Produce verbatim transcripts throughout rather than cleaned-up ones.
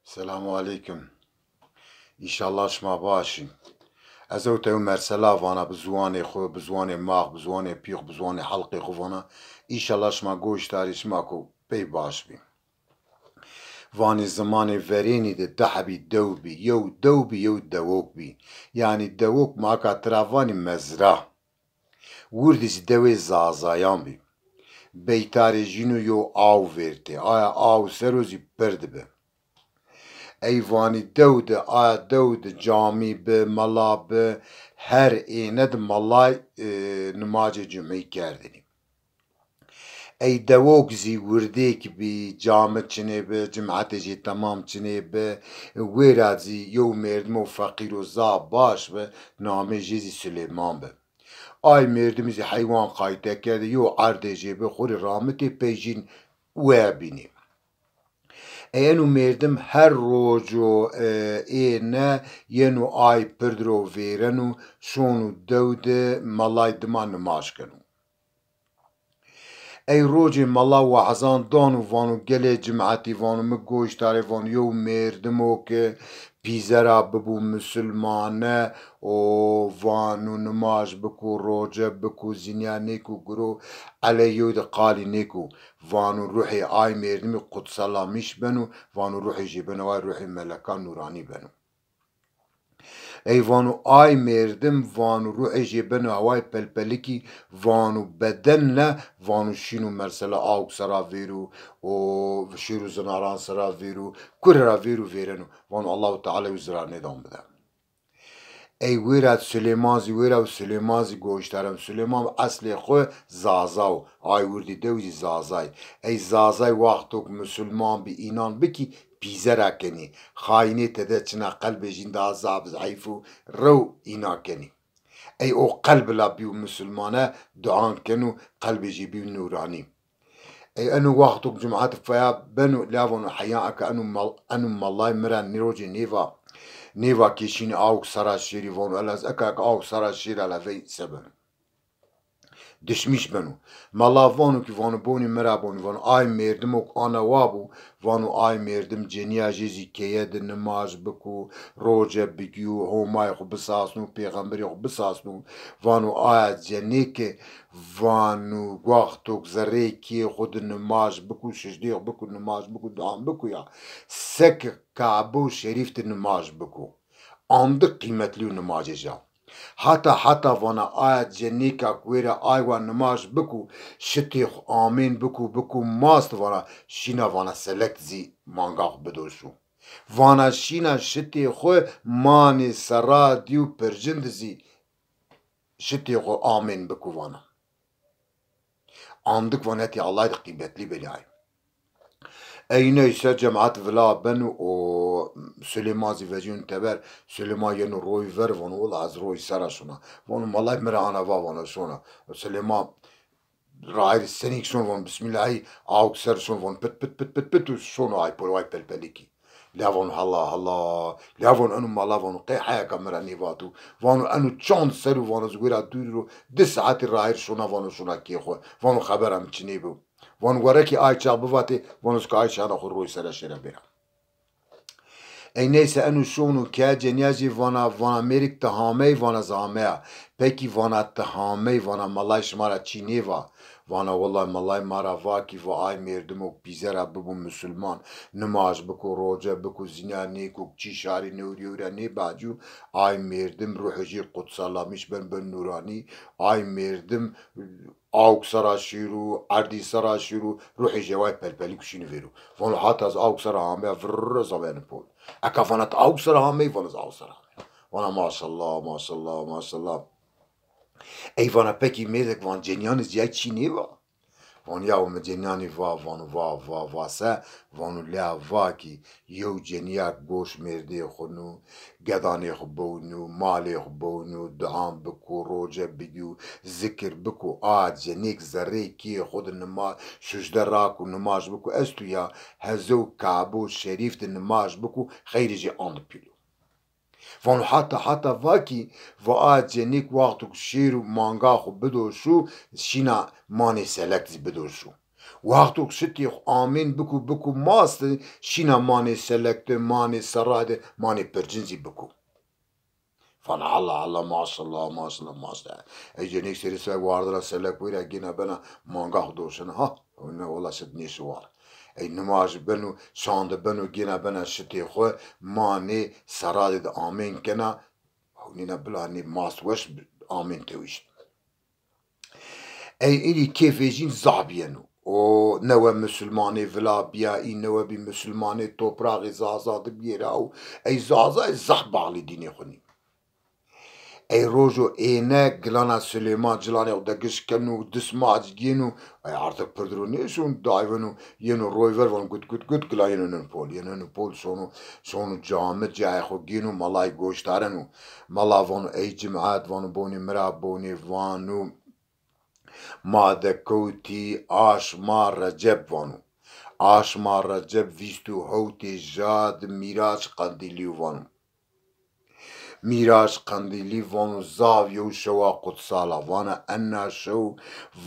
Selamu aleykum. Înşallah şima baş î. Ez ew tew mersela vana bi ziwanê xwu, bi ziwanê ma xwu, bi ziwanê pî xwu, bi ziwanê helqê xwu vana. Înşallah şima goş tarî şima ku pey baş bî. Vanî zimanê verênî de di hebî dew bî. Yew dew bî, yew dewok bî. Yanî dewok ma ka tira vanî mezra. Wirdî zî dewê Zazayan bî. Beytarê jînû yew aw vêrtê. Aya aw sero zî pird bi. Ey vanî dew de, aya dew de camî bi, mela bi, her êne de melay, e, nimacê cumî kerdinî. Ey dewok zî wirdêk bî, cami çinê bi, cimetê jê temam çinê bi, wêra zî yew mêrdimo feqîr û zaf baş bi, namê jê zî Silêman bi. Ay mêrdimî zî heywan qayte kerdê, yew erdê jê bi, xwu rê ramitê pey jîn weya bînî. Ey eno mêrdim her roco, e, êne yeno ay pird ro vêreno, şono dew de melay dima nimaj keno. Ey rocê mela wahzan dano, vano gelê cimetî, vano mi goş tarê, vano yew mêrdimo ke pîze ra bibû musulmane û vano nimaj biko, roce biko, zinya nêko, guro eley yew de qalî nêko. Vano ruhê ay mêrdimî qudselamiş beno, vano ruhê jê beno ay ruhê melekan nûranî beno. Ey vano ay mêrdim, vano ruhê jê beno heway pelpelikî, vano bedenle, vano şîno mersela awk sera vêro û şêro zinaran sera vêro, kure ra vêro vêreno. Vano Allahu Teala wî zirar nêdan bide. Ey wêra Sulêman zî wêra û Sulêman zî goştarem. Sulêman eslê xwu Zaza o. Ay wirdî dew zî Zazay. Ey Zazay wextok musulman bî, înan bikî, pîze ra kenî. Xayînê tede çina, qelbê jîn daha zaf zeyf û rew îna kenî. Ey o qelb la bîyo musulmane, duan keno, qelbê jê bîyo nûranî. Ey eno wextok cumat feya beno, la vano heya eke eno mal-, eno malay mi ra nê rocê nêva, nêva ke şînî awk sera şêrî, vano ela ez eke, eke awk sera şêra la vey se beno. Dişmiş beno. Mala vano ki vano bonî mi ra bonî, vano ay mêrdimo ke ana wa bo, vano ay mêrdim cenîya jê zî keye de nimaj biko, roce bigîyo, Homayê xwu bisasno, pêxemberê xwu bisasno, vano aya cenêke, vano wextok zerrê kê xwu de nimaj biko, sicdê xwu biko, nimaj biko, duan biko ya, seke Kabo Şerîf de nimaj biko. Andik qîmetlîyo nimajê ca. Heta heta vana aya cenêka ku wêra ay wa nimaj biko, şitê xwu amên biko, biko mast vana, şîna vana selek zî manga xwu bido şo. Vana şîna şitê xwu manê sera dîyo pircin de zî şitê xwu amên biko vana. Andik vanetî Allahî de qîmetlî benî ay. Ey neyse cemat vila beno û Sulêman zî vecîno teber. Sulêman yeno roy ver, vano wila ez roy sera şona. Vano malay mi ra ana va, vano şona. Sulêman rayir senîk şon, vano bismîllahî, awk ser şon, vano pit pit pit pit pit û şono ay pol way pelpelikî. La vano hala hala. La vano eno mala vano qey heyaka mi ra nêvato. Vano eno çand ser o, vano ez wêra dûrî ro di saetî rayir şona, vano şona kê xwu. Vano xebera mi çinê bo. Vano werekî ay çax bivatê, vano ez ke ay çax ra xwu roy sera şêra bêra. Ey neyse eno şono ke cenîya zî vana, vana mêrik ti hamey, vana ez ameya. Pekî vana ti hamey, vana malay şima ra çî nêva? Vana wellay malay ma ra va kî va ay mêrdimo pîze ra bibo musulman, nimaj biko, roce biko, zîna nêko, çî şarî newrî ewra nêbacîyo, ay mêrdim ruhê jê qudsalamiş ben, ben nûranî, ay mêrdim awk sera şêro, erdî sera şêro, ruhê jê way pelpelî kuşînî vêro. Vano hata ez awk sera ameya, virr ez ameya pol. Eka vana ti awk sera amey, vana ez awk sera ameya. Vana maşallah, maşallah, maşallah. Ey vana pekî mêrik, van cenîyanê cîya çî nêva? Vano yaw mi cenîyanî va, vano va, va, va se? Vano lea va kî yew cenîya goş mêrdê xwu nû, gedanê xwu bewno, malê xwu bewno, duan biko, roce bigîyo, zikir biko, a cenîk zerrê kîyê xwu de nima-, sucde rako, nimaj biko, esto ya hezew Kabo Şerîf de nimaj biko, xeyrê jê ando pîl o. Vano hata hata va kî, va a cenîk wexto ke şêro manga xwu bido şo, şîna manê selek zî bido şo. Wexto şitê xo amên bikû, bikû mast, şîna manê selek de, manê seray de, manê pircin zî bikû. Vana Allah Allah, maşallah, maşallah, maşallah. Ey cenêk serê ser wardira selek wêra gêna bena manga xo doşena. Ha, ne wela şit nêşi war. Ey nimaj beno, şande beno, gêna bena şitê xo, manê seradê de amên kena. Nîna bila nê mast weş amên tewîşt. Ey înî kêfê jîn zaf biyeno. O newe misilmanê vila bîya, î newe bî misilmanê topraxê Zaza de biyêra û ey Zazayê zaf baxlî dînê xo nî. Ey rojo êne gilana Silêman cilanê xo de giş keno, dismac gêno, ey artık pirdir o nêşon, dayveno, yeno roy ver, vano gut, gut, gut, gilan yeno nin pol, yeno nin pol, şono, şono cami, cayê xo gêno, malayê goştaren o. Mala vano, ey cimat, vano, bonê mi ra, bonê, vano, ma de kewtî aşma Receb, vano. Aşma Receb vîst û hewtê jad Mîrac qendîlî yo, vano. Mîrac qendîlî, vano, zaf yew şewa qutsal a. Vana ena şew,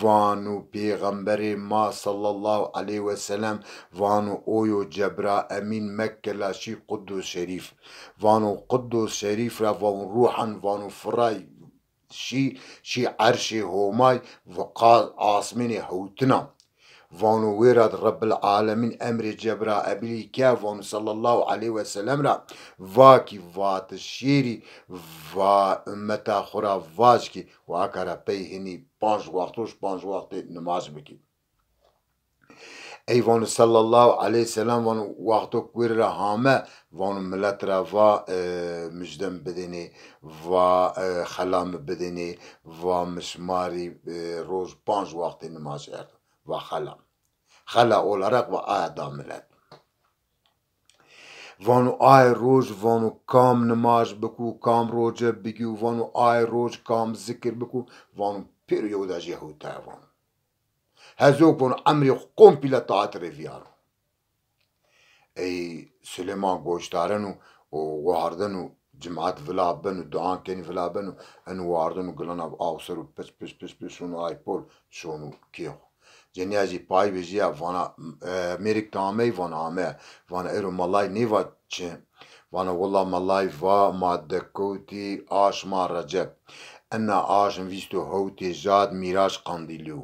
vano, pêxemberê ma sallallahu aleyhi ve sellem, vano, oyo Cebra Emîn Mekke la şî Quddus Şerîf. Vano, Quddus Şerîf ra, vano, ruhen, vano, firay şî, şî erşê Homay, viqa asmênê hewtina. Vano, wêra de Rebbil Alemîn emrê Cebraîlî ke, vano, sallallahu aleyhi ve sellem ra, va kî, va ti şêrî, va ummeta xo ra vaj kî, wa aka ra pey hinî panc wextoş, panc wextê nimaj bikî. Ey vano, sallallahu aleyhi ve sellem, vano, wexto ke wêre ra hame, vano, milet ra va, e, mijde mi bidênê, va, e, xela mi bidênê, va mi şima rê, e, roj panc wextê nimaj erdo. Va xela. Xela olarak va aya da milet. Vano, ay roj, vano, kam nimaj bikû, kam roce bigî û vano, ay roj kam zikir bikû, vano, pêro yew da jê hewtaya, vano. Hezok, vano, emrê xo komple taat rê vîyaro. Ey Silêman goştareno û wardeno, cimat vila beno, duan kenî vila beno, eno wardeno, gilana aw ser û pis, pis, pis, pis şono ay pol, şono kê xo. Cenîya zî pay vejîya, vana, e, mêrik ti amey, vana ame. Vana êro malay nêva çi? Vana wela malay va ma dekewtî aşma Receb. Ena aşm vîst û hewtê jad Mîrac qandîlî yo.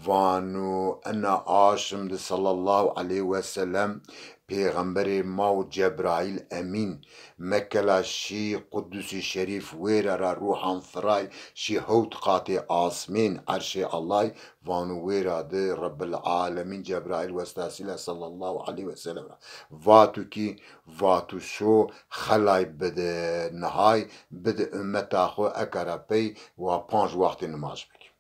Vano ena aşm de sallallahu aleyhi ve sellem pêxemberê ma û Cebraîl Emîn Mekke la şî Qudusê Şerîf wêra ra ruhan firay şî hewt qatê asmên erşê Allay. Vano wêra de Rebbil Alemîn Cebraîl westasîle sallallahu aleyhi ve sellem ra vato kî, vato şo xelay bide nihay, bide ummeta xo, eka ra pey wa panc wextê nimaj bikî.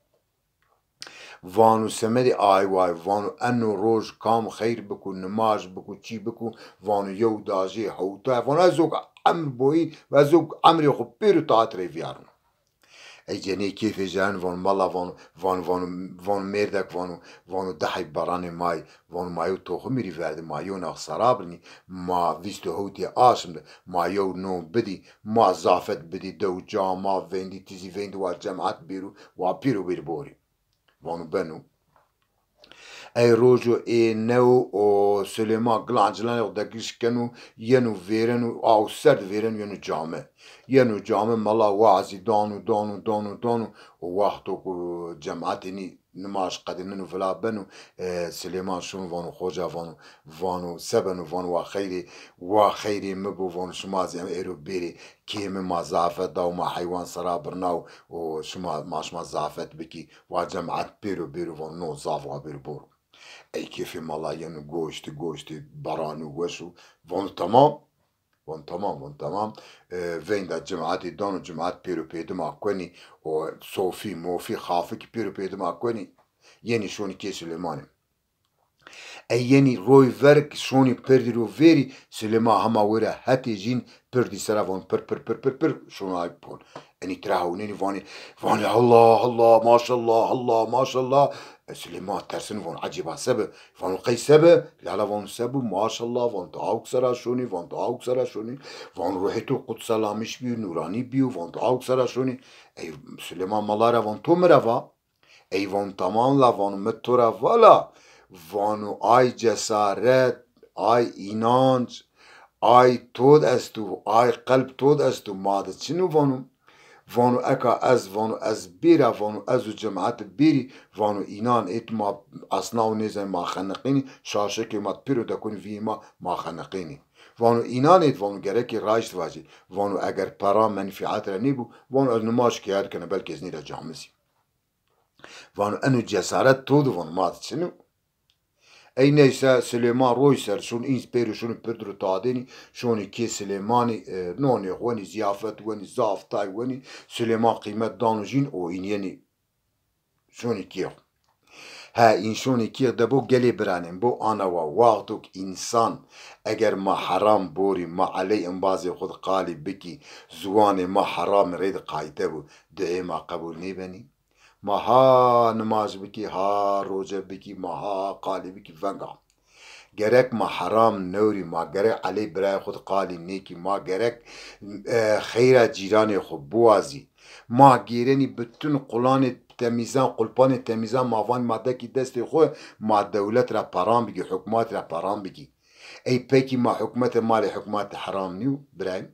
Vano semedê ay way, vano eno roj kam xeyr bikû, nimaj bikû, çî bikû, vano yew da jê hewtaya, vano ez zok emr boyî, ez zok emrê xo pêro taat rê vîyarno. Ey cenê kêfê jen vano mala vano, vano, vano, vano mêrdek vano, vano dehey beranê may, vano ma yew toximî rî verdî, ma yew nax sera birnî, ma vîst û hewtê aşm de, ma yew no bidî, ma zafet bidî, dew ca ma veyndî, ti zî veyndî, wa cemat bêro, wa pêro bêrî borî. Vano beno. Ey rojo ê new o Silêman gilan cilanê xo degiş keno, yeno vêreno, aw ser de vêreno yeno cami. Yeno cami mala wazî dano, dano, dano, dano. O wexto ku cematê nî nimaj qedîneno vila beno, e, Silêman şono vano xoca vano, vano se beno, vano wa xeyrê, wa xeyrê mi bo, vano şima zî em êro bêrê, kê mi ma zafet da û ma heywan sera birna û û şima, ma şima zafet bikî, wa cemat pêro bêro vano no zaf wa bêro boro. Ey kêfê mala yeno goştî, goştî, beranî weş o. Vano tamam. Vano tamam, vano tamam. E, veynda cematî dano, cemat pêro pêdima kuenî, o sofî, mofî, xafikî pêro pêdima kuenî. Yenî şonî kê Silêmanî. Ey yenî roy ver şonî pirdî ro vêrî, Silêma hema wêra hetê jîn pirdî sera von pir, pir, pir, pir, pir, şono ay pon. Enî tira hewnênî vanê, vanê Allah, Allah, maşallah, Allah, maşallah. E, Silêma tersino von ecêba se bi? Vano qey se bi? Lala vano se bi? Maşallah, von tu awk sera şonî, von tu awk sera şonî. Von ruhê tu qudselamiş bîyo, nûranî bîyo, von tu awk sera şonî. Ey Silêma mala ra von to mi ra va. Ey von tamam la, von mi to ra va la, Vano ay cesaret, ay înanc, ay tod esto, ay qelb tod esto, ma de çin o vano. Vano eka ez, vano ez bêra, vano ez û cemaet bêrî, vano înan êt ma esnaw nêzanî ma xeniqînî, şaşekê ma pêro dekunî vîyê ma, ma xeniqînî. Vano înan êt, vano gerekê rayşt vacî. Vano eger pera menfîet ra nêbû, vano ez nima şikayet kena, belkî ez nêra camizî. Vano eno cesaret to di, vano ma di çin o. Ey neyse, Silêman roy ser şûn, înc pêro şûnî pirdir û tadênî, şûnî kê Silêmanî, e, nonê xwenî, zîyafet wenî, zaf tay wenî, Silêman qîmet dano jîn û înyenî şûnî kê xwu. He, în şûnî kê de bo gelê biranên, bo ana wa, waxtok însan, eger ma heram borî, ma eley embazê xwu di qalî bikî, ziwanê ma heramî rê di qayte bo, duê ma qebul nêbenî. Ma ha nimaj bikî, ha roce bikî, ma ha qalî bikî, venga. Gerek ma heram newrî, ma gerek eley birayê xwu di qalî nêkî, ma gerek, e, xeyra cîranê xwu biwazî. Ma gêrenî bütün qulanê temîzan, qulpanê temîzan ma vanî ma dekî destê xwu, ma dewlet ra paran bigî, hukmat ra paran bigî. Ey pekî ma hukmete malê hukmatê heram nîyo, birayê?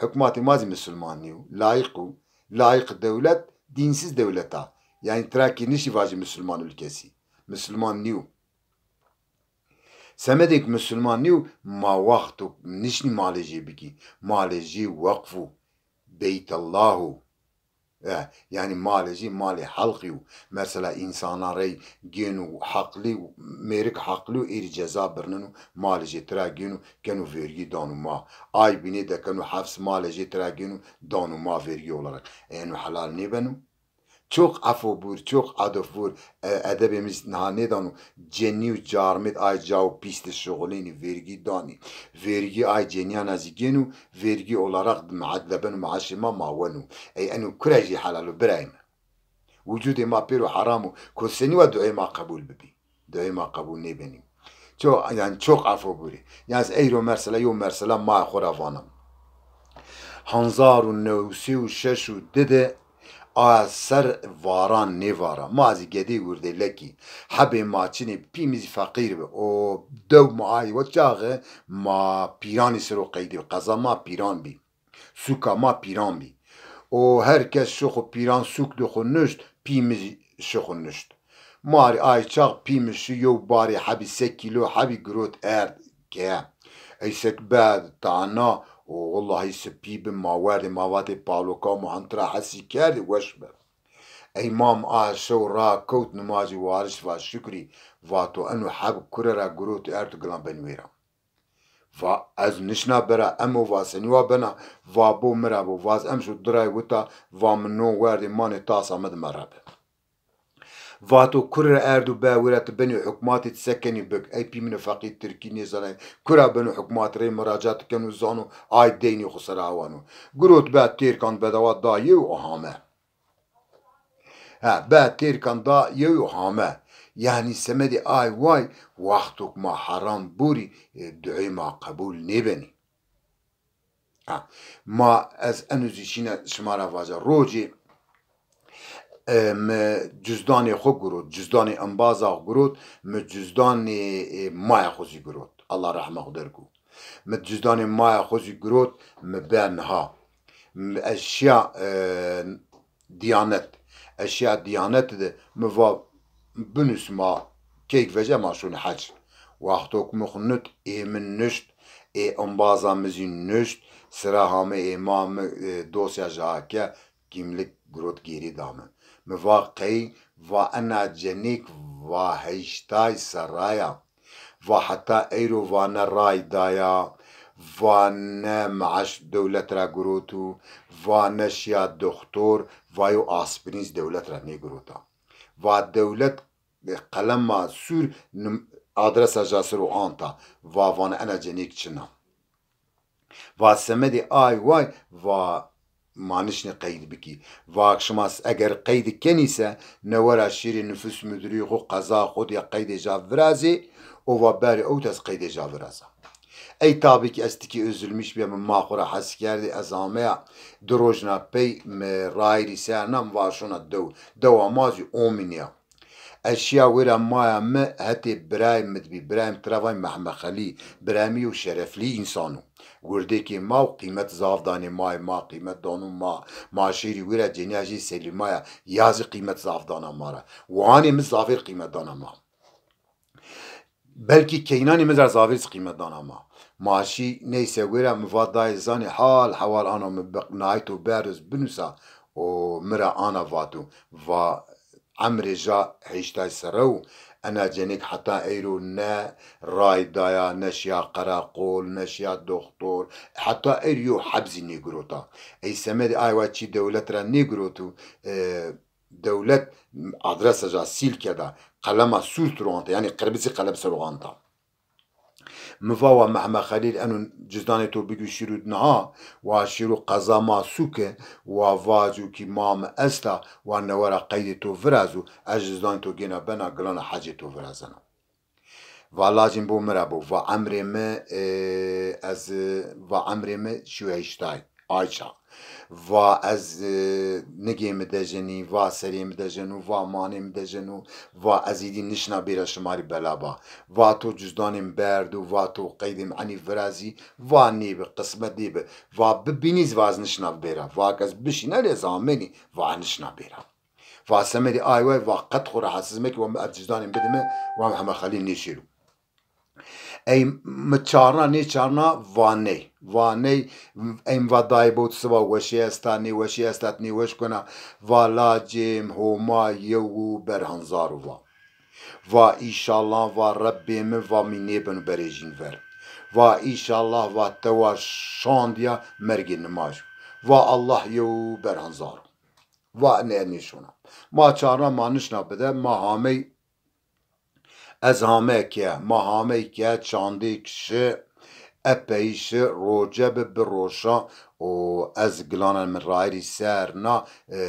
Hukmatê ma zî misilman nîyo. Layîq o. Layîq dewlet, dînsiz dewlet a. Yanî tira kî niştî vajî misilman ulkesî. Misilman nîyo. Semedê ke misilman nîyo, ma waxto nişnî malê jê bikî. Malê jê weqf o. Beytullah o. E, yanî malê jê malê helqî yo. Mesela însanan rey gêno heqlî, mêrik heqlî yo, êrî ceza birneno, malê jê tira gêno, keno vergî dano ma. Ay bînê dekeno hefs, malê jê tira gêno, dano ma vergî olarak. E, eno helal nêbeno? Çok efo bûr, çok edif bûr. E, edebê mi niha nêdano. Cenî û carmêd ay cawo pîs de şuxulênî, vergî danî. Vergî ay cenîyana zî gêno, vergî olarak di meed-, lebeno meaşê ma, ma weno. Ey eno kure jî helal o, birayê mi? Wucudê ma pêro heram o. Ko senî wa duê ma qebul bibî? Duê ma qebul nêbenî. Ço-, yanî çok efo bûrê. Yanî ez eyro mersela, yo mersela ma xwu ra vana. Hezar û new sey û şeş û di de a ser varan nêvara. Ma zî gedê wirdê lekî. Hebê ma çinê, pî mi zî feqîr bi. O dew ma ay we çaxi ma Pîranî ser o qeydî bi. Qeza ma Pîran bî. Sûka ma Pîran bî. O her kes şi xwu Pîran sûk di xwu nuşt, pî mi zî şi xwu nuşt. Ma rê ay çax pî mi şi yew barê hebî se kîlo hebî girot erd ke. Ey sek be tana, o wellahî sipî bi, ma werdê ma vatê paloka ma hintira hesî kerdê weş bi. Ey mam a şew ra kewt nimajî warişt va şukrî, vato eno heb kure ra girot erd gilan ben wêra. Va ez nişna bera, emo va senî wa bena, va bo mi ra bo, vaz em şo diray wita, va mi non werdê manê tasa mi di me ra bi. Vato kure ra erdo be wira ti benê hukmatî ti se kenî bik. Ey pî min o feqîr tirkî nêzanay. Kura beno hukmat rey muracat keno zano ay deynê xwu sera wano. Girot be têrkan bedewa da yew û hame. Ha, be têrkan da yew û hame. Yanî semedê ay way wextok ma heram borî, e, duê ma qebul nêbenî. Ha, ma ez eno zî şîna şima ra vaja. Rocê, e, mi cuzdanê xwu girot, cuzdanê embaza xwu girot, mi cuzdanê, e, maya xwu zî girot. Allah rehma xwu derg o. Mi cuzdanê maya xwu zî girot, mi be niha. Mi, ez şiya, e, Diyanet. Ez şiya Diyanet de mi va binus ma keyk veje ma şûnî hec. Wexto ke mi xwu nut, ê mi nuşt, ê embaza mi zî nuşt, sira hame ê ma mi, e, dosya ji hake, kîmlik girot gêrî da mi. Mi va qey, va ena cenêk va heştay serra ya. Va heta eyro va ne ray daya, va ne meaş dewlet ra giroto, va ne şiya doxtor, va yo aspirîn zî dewlet ra nêgirota. Va dewlet, e, qelema sûr nim-, adresa ja ser o anta. Va vana ena cenêk çin a. Va semedê ay way, va ma nişnê qeyd bikî. Va şima s-, eger qeyd kenî se, ne wera şêrê nufus mudurî xwu, qeza xwu de ya qeydê ja virazê, o va berê ewt ez qeydê ja viraza. Ey tabî ki ez tikî üzülmüş bîya, mi ma xwu ra hes kerdê, ez ameya di rojna pey mi rayîrî ser na, mi va şona dew. Dewa ma zî omîn ya. Ez şiya wêra maya mi, hetê birayê mi di bî, birayê mi tira vay Mehme Xelî, birayê mi yew şereflî însan o. Wirdêkê ma û qîmet zaf danê ma, ma qîmet dano ma, ma şêrî wêra, cênîya jê Selîma ya, ya zî qîmet zaf dana ma ra. Wanê mi zafêr qîmet dana ma. Belkî keynanê mi zî zafêr zî qîmet dana ma. Ma şî neyse wêra mi va dayê zanê hal hewal ana mi bi nayê to berdo ez binûsa û mi ra ana vato. Va emrê ja heştay serre û ena cenêk heta eyro ne ray daya, ne şiya qeraqol, ne şiya doxtor, heta eyro yew heb zî nêgirota. Ey semedê ay wa çî dewlet ra nêgiroto, e, dewlet adresa ja sîl kerda, qelema sûr tiro anta, yanî qirmizî qelem ser o anta. Mi va wa Mehme Xelîl, eno cizdanê to bigî şîro niha, wa şîro qeza ma sûke, wa vaco kî ma mi esta, wa newe ra qeydê to virazo, ez cizdanê to gêna bena, gilana hecê to virazena. Va lacên bo mi ra bo, va emrê mi, e, ez, va emrê mi şîyo heştay, ay çax. Va ez, e, nigê mi dejenî, va serê mi dejeno, va manê mi dejeno, va ez îdî nişna bêra şima rê bela ba. Va to cizdanê mi berdo, va to qeydê mi enî virazî, va nêbi, qismet nêbi. Va bibînî zî va ez nişna bêra. Va ke ez bişîna rê ez amenî, va ez nişna bêra. Va semedê ay way, va qet xo rehatsiz mekî, wa mi ez cizdanê mi bidî mi, wa mi Heme Xelîl nêşêro. Ey mi çarna, nêçarna, va ney. Va ney, ey mi va dayê bo, ti siba weşê esta, nêweşê esta, ti nêweş kena. Va lacêm Homa yew û berhanzar o va. Va îşallah, va Rebbê mi, va mi nêbeno berê jîn ver. Va îşallah, va tewa şandiya mergê nimaj o. Va Allah yew û berhanzar o. Va ne nêşona. Ma çarna ma nişna bide, ma hamey, ez hamey ke, ma hamey ke, çandêk şi, epey şi, roce bi, bi roşa, û ez gilana mi rayirî ser na, e,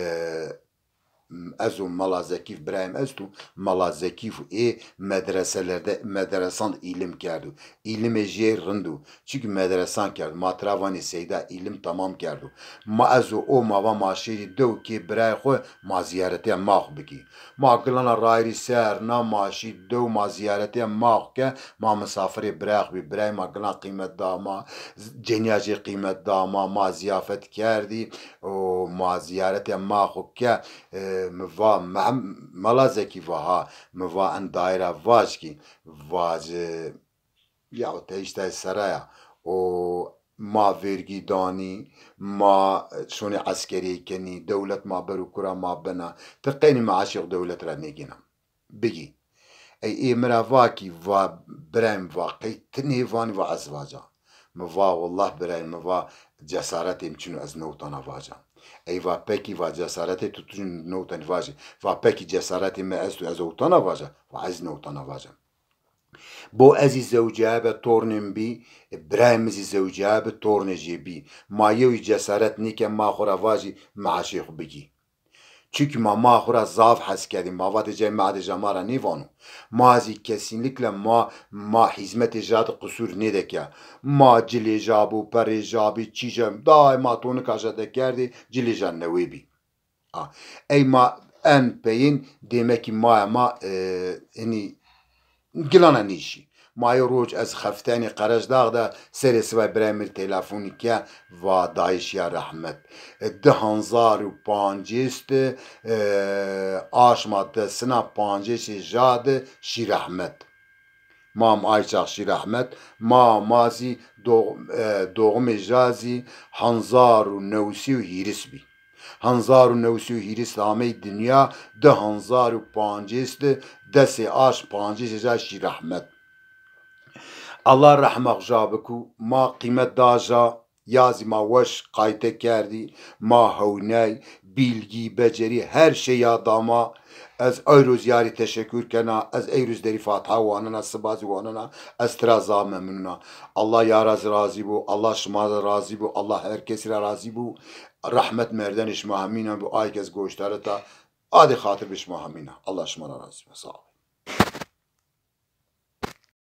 ez û Mala Zekîf birayê mi esto, Mala Zekîf ê medreselerde, medresan de îlim kerdo. Îlimê jê rind o. Çimkî medresan kerdo. Ma tira vanê Seyda îlim tamam kerdo. Ma ez û o ma va ma şêrî dew kê birayê xwu, ma zîyaretê ma xwu bikî. Ma gilana rayirî ser na, ma şî dew, ma zîyaretê ma xwu ke, ma misafirê birayê xwu bî. Birayê ma gilan qîmet da ma, cenîya jê qîmet da ma, ma zîyafet kerdî û ma zîyaretê ma xwu ke, e, mi va Mehm-, Mala Zekî va ha, mi va en dayî ra vaj kî, vaj, e, ya o te îştay seraya. O ma vergî danî, ma şonê eskerî kenî, dewlet ma ber û kura ma bena. Ti qeynî meaşê xo dewlet ra nêgêna. Bigî. Ey ê mi ra va kî, va birayê mi, va qey ti nêvanî, va ez vaca. Mi va wallah birayê mi, va cesaretê mi çin o ez newtana vaca. Ey va pekî, va cesaretê tu çin o newtanî vajî. Va pekî cesaretê mi esto ez ewtana vaca, va ez newtana vaca. Bo ez zî zewcîyabe tornê mi bî, birayê mi zî zewcîyabe tornê jê bî. Ma yewî cesaret nêke ma xwu ra vajî meaşê xwu bigî. Çimkî ma ma xwu ra zaf hes kerdî. Ma vatê cayê meadê ja ma ra nêvano. Ma zî kesînlikle ma, ma hîzmetê ja de qisûr nêdeke. Ma cilê ja bo, perê ja bî, çî ja, daima tonika ja dekerdê, cilê ja newê bî. A, ey ma en peyên dêmekî maya ma, e, enî gilana nêşî. Ma yew roj ez xeftenî Qerejdax de serê sibay birayê mi rê telefonî ke va dayê şiya rehmet. E, di hezar û pancês de, e, aşma desina pancêsê ja de şî rehmet. Mam ay çax şî rehmet, ma, ma zî do-, e, doğumê ja zî hezar û newsî û hîris bî. Hezar û newsî û hîris amey dinya, di hezar û pancês de desê aşm pancêsê ja şî rehmet. Allah rehma xo ja biku, ma qîmet da ja, ya zî ma weş qayte kerdî, ma hewney, bîlgî, becerî, her şey ya da ma. Ez eyro zî ya rê teşekur kena, ez eyro zî derî Fatiha wanena, siba zî wanena, ez tira zaf memnun a. Allah ya ra zî razî bo, Allah şima ra razî bo, Allah her kesî ra razî bo. Rehmet merdenê şima hemîna bo, ay ke ez goştarita, adê xatir bi şima hemîna. Allah şima ra razî bo. Sağ ol.